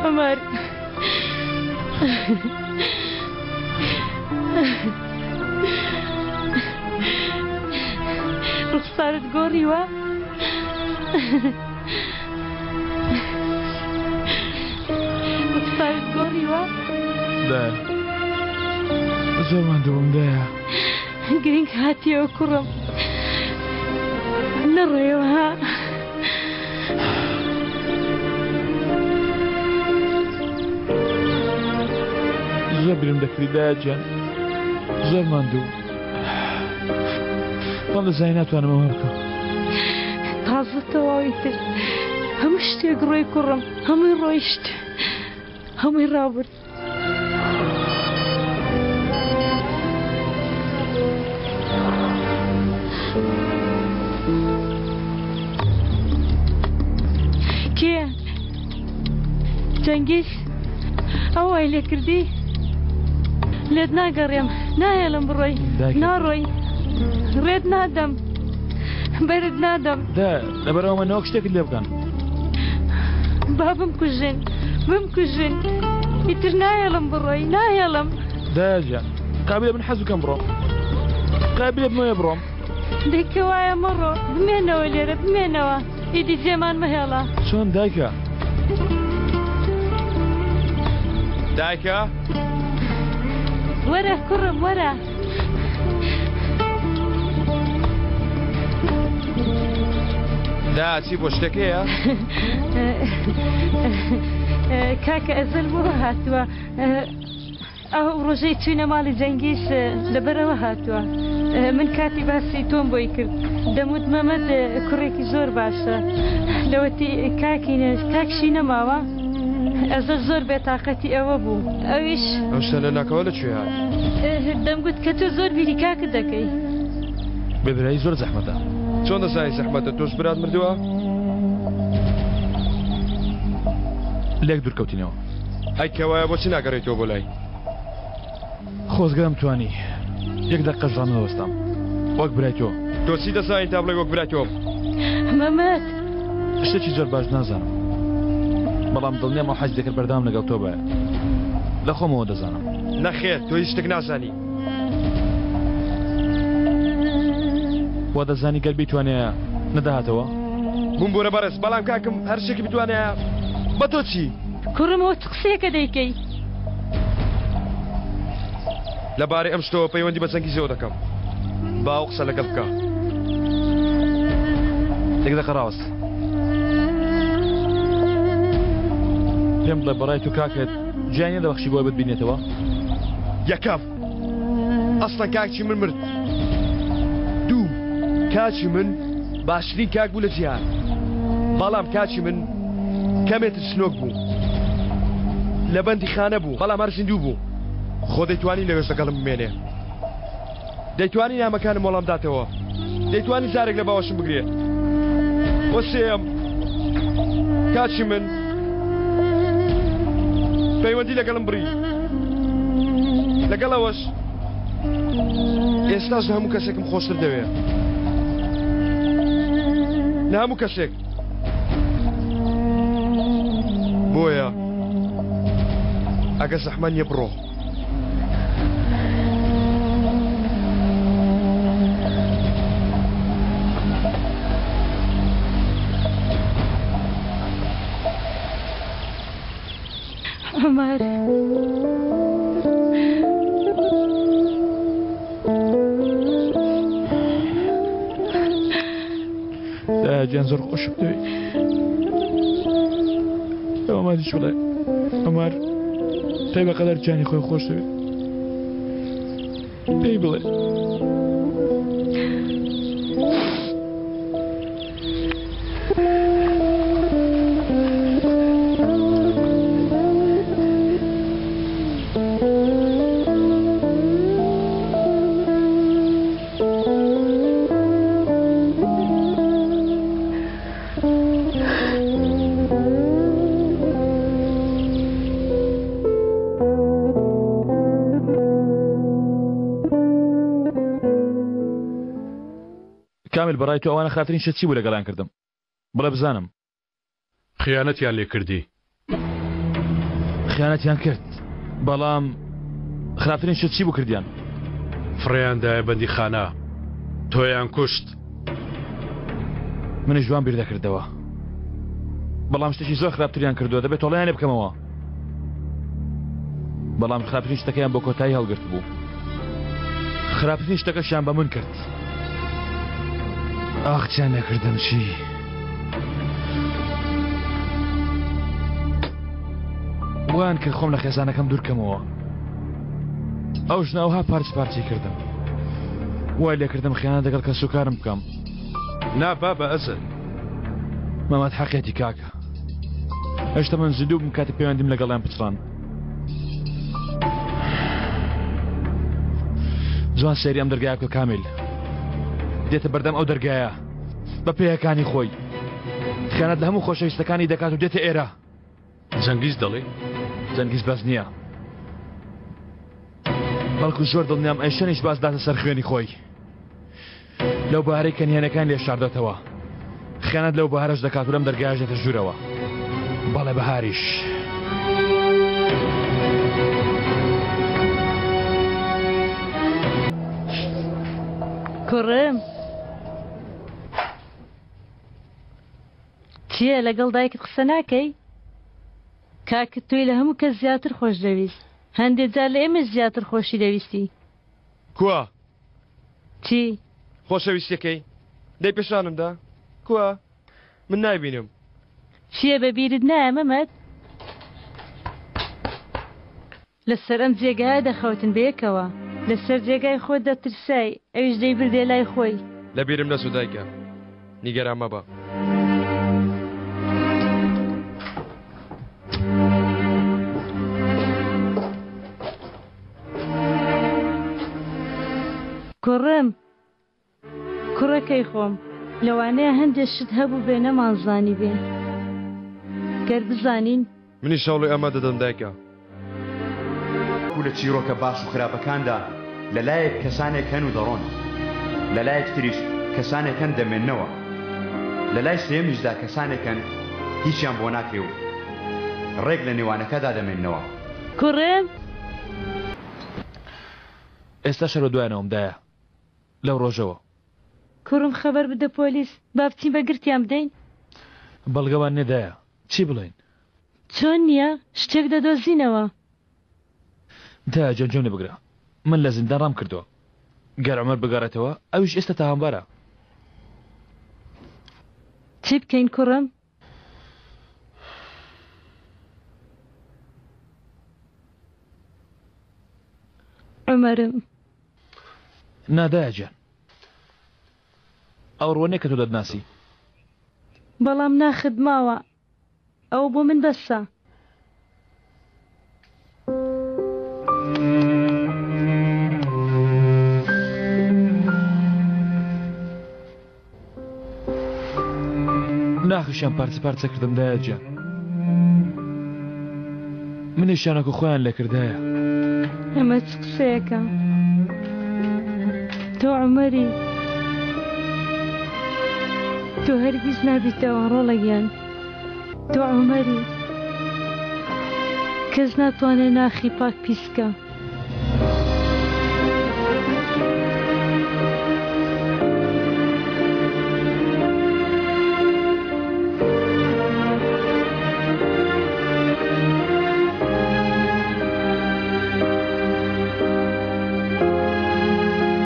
عومەر. ڕوخسارت گۆڕیوە؟ ڕوخسارت گۆڕیوە؟ دایە زۆر ماندوو بووم دایە. گرنگ هاتیەوە کوڕم نەڕۆیەوە ها. زۆر بیرم دەکردی دایە گیان زۆر ماندوو بەڵام دەزانی ناتوانم ئەمە بکەم. تازە تەواوی تر هەموو شتێک ڕۆی کوڕم هەمووی ڕۆیشت هەمووی ڕابرد. کێ؟ جەنگیز ئەو وای لێ کردی؟ لێت ناگەڕێم ناهێڵم بڕۆی ناڕۆی ڕێت نادەم بەرت نادەم لەبەرئەوە نەوەک شتێکت لێ بکەن. با بمکوژن بمکوژن ئیتر ناهێڵم بڕۆی ناهێڵم. دایە گیان قابلە من حەز بکەم بڕۆم قابلە بمەوێ بڕۆم. دەی کەوایە مەڕۆ بمێنەوە لێرە بمێنەوە ئیدی جێمان مەهێڵە. چۆن دایکە؟ دایکە؟ وەرە کوڕم وەرە. دا چی بۆ شتێک هەیە؟ کاکە ئەزەل بۆ هاتووە ئەو ڕۆژەی چوینە ماڵی جەنگیز لەبەرەوە هاتووە من کاتی باسی تۆم بۆی کرد دەموت مەمەد کوڕێکی زۆر باشە لەوەتی کاکی کاکشی نەماوە ئەزەل زۆر بێتاقەتی ئەوە بوو ئەویش. ئەو شتە لەناکاوە لە کوێ هات؟ دەمگوت کە تۆ زۆر بیری کاکت دەکەی. بێ برایی زۆر زەحمەتە. چۆن دەزانی زەحمەتە؟ تۆش برات مردووە؟ لێک دوور کەوتینەوە. ئەی کەوایە بۆچی ناگەڕێیتەوە بۆ لای؟ خۆزگە دەمتوانی یەک دەقەش ڕانەدەوەستام وەک برای تۆ. تۆ چی دەزانی تا بڵێی وەک برای تۆم؟ مەمەد. شتێکی زۆر باش نازانم بەڵام دڵنیام ئەو حەزی دەکرد بەردەوام لەگەڵ تۆ بایە لە خۆمەوە دەزانم. نەخێر تۆ هیچ شتێک نازانی. وا دەزانی گەر بیتوانایە نەدەهاتەوە؟ بمبورە بەڕێز بەڵام کاکم هەر شتێکی بتوانایە بە تۆ چی؟ کوڕم ئەوە چ قسەیەکە دەیکەی؟ لەبارەی ئەم شتەوە پەیوەندی بە جەنگیزەوە دەکەم با ئەو قسە لەگەڵ بکا. یەک دەقە ڕاوەستە پێم بڵێ بەڕای تۆ کاکت گیانی نەدەبەخشی بۆی بتبینێتەوە؟ یەکەم ئەسڵەن کاکی من مرد. دوو کاکی من باشترین کاک بوو لە جیهان بەڵام کاکی من کەمێ ترسنۆک بوو لە بەندیخانە بوو بەڵام هەر زیندوو بوو خۆ دەیتوانی لەوێش لەگەڵم بمێنێ دەیتوانی نامەکانم وەڵام داتەوە دەیتوانی جارێک لە باوەشم بگرێ وە سێیەم کاکی من پەیوەندی لەگەڵم بڕی لەگەڵ ئەوەش ئێستاش لە هەموو کەسێکم خۆشتر دەوێ لە هەموو کەسێک بۆیە ئەگە زەحمە نییە بڕۆ. عومەر. دایە گیان زۆر خۆشم دەوێی. ئەوەماریش بڵێ عومەر تۆی بەقەدەر گیانی خۆی خۆش دەوێت. پێی بڵێ. کامیل بەڕای تۆ ئەوانە خراپترین شت چی بوو لەگەڵیان کردم بڵێ بزانم. خیانەتیان لێ کردی. خیانەتیان کرد بەڵام خراپترین شت چی بوو کردیان؟ فڕێیان دایە بەندیخانە، تۆیان کوشت. منیش وام بیر دەکردەوە. بەڵام شتێکی زۆر خراپتریان کردووە، دەبێت تۆڵەیان لێ بکەمەوە. بەڵام خراپترین شتەکەیان بۆ کۆتایی هەڵگرتبوو. خراپترین شتەکەشیان بە من کرد. ئاخ چیان لێکردم چی؟ وایان کرد خۆم لە خێزانەکەم دوورکەمەوە. ئەو ژنە ئەوها پارچ پارچەی کردم. وای لێکردم خیانەت لەگەڵ کەسوکارم بکەم. نا بابە ئەزل. مەمەد حەقیەتی کاکە. هێشتا من زیندوو بووم کاتێک پەیوەندیم لەگەڵیان پچڕان. جوان سەیری ئەم دەرگایە بکە کامیل. دێتە بەردەم ئەو دەرگایە بە پێیەکانی خۆی. خیانەت لە هەموو خۆشەویستەکانی دەکات و دێتە ئێرە. جەنگیز دەڵێی؟ جەنگیز بەس نییە. بەڵکو زۆر دڵنیام ئەیشەنیش باز داتە سەر خوێنی خۆی. لەو بەهارەی کە نهێنەکان لێ شاردۆتەوە. خیانەت لەو بەهارەش دەکات و لەم دەرگایەش دێتە ژوورەوە. بەڵێ بەهاریش. کوڕم چییە لەگەڵ دایکت قسە ناکەی؟ کاکت تۆی لە هەموو کەس زیاتر خۆش دەویست. هەندێ جار لە ئێمەش زیاتر خۆشی دەویستی. کوا؟ چی؟ خۆشەویستیەکەی؟ دەی پێشانم دە. کوا؟ من نایبینم. چییە بە بیرت نایە مەمەد؟ لەسەر ئەم جێگایە دەخەوتن بەیەکەوە. لەسەر جێگای خۆت دەترسای، ئەویش دەیبردیە لای خۆی. لەبیرم نەچوو دایکە، نیگەران مەبە. کوڕم، کوڕەکەی خۆم، لەوانەیە هەندێ شت هەبووبێ نەمانزانیبێ. گەر بزانین. منیش هەوڵی ئەمە دەدەم دایکە. و لە چیرۆکە باش و خراپەکاندا لە لایەک کەسانێک هەن و دەڕۆن، لە لایەکی تریش کەسانێک هەن دەمێننەوە، لە لای سێیەمیشدا کەسانێک هەن هیچیان بۆ ناکرێ و ڕێک لە نێوانەکەدا دەمێننەوە. کوڕم! ئێستاش هەر بەدوایانەوەم دایە. لەو ڕۆژەوە. کوڕم خەبەر بدە پۆلیس با بچین بە گرتیان بدەین. بەڵگەمان نیە دایە چی بڵێین. چۆن نیە شتێک دەدۆزینەوە. دایە جان گوێم لێ بگرە من لە زیندان ڕام کردوە گەر عومەر بگەڕێتەوە ئەویش ئێستا تاوانبارە. چی بکەین کوڕم؟ عومەرم. نا دایە گیان ئەو ڕووە نیە کە تۆ دەتناسی. بەڵام ناخت ماوە ئەوە بۆ من بەسە. ناخیشیان پارچە پارچە کردم دایە گیان منیشیان وەکو خۆیان لێکردایە. ئەمە چ قسەیەکە؟ تۆ عومەری تۆ هەرگیز نابیتەوە ڕۆڵە گیان تۆ عومەری کەس ناتوانێ ناخی پاک پیس بکا.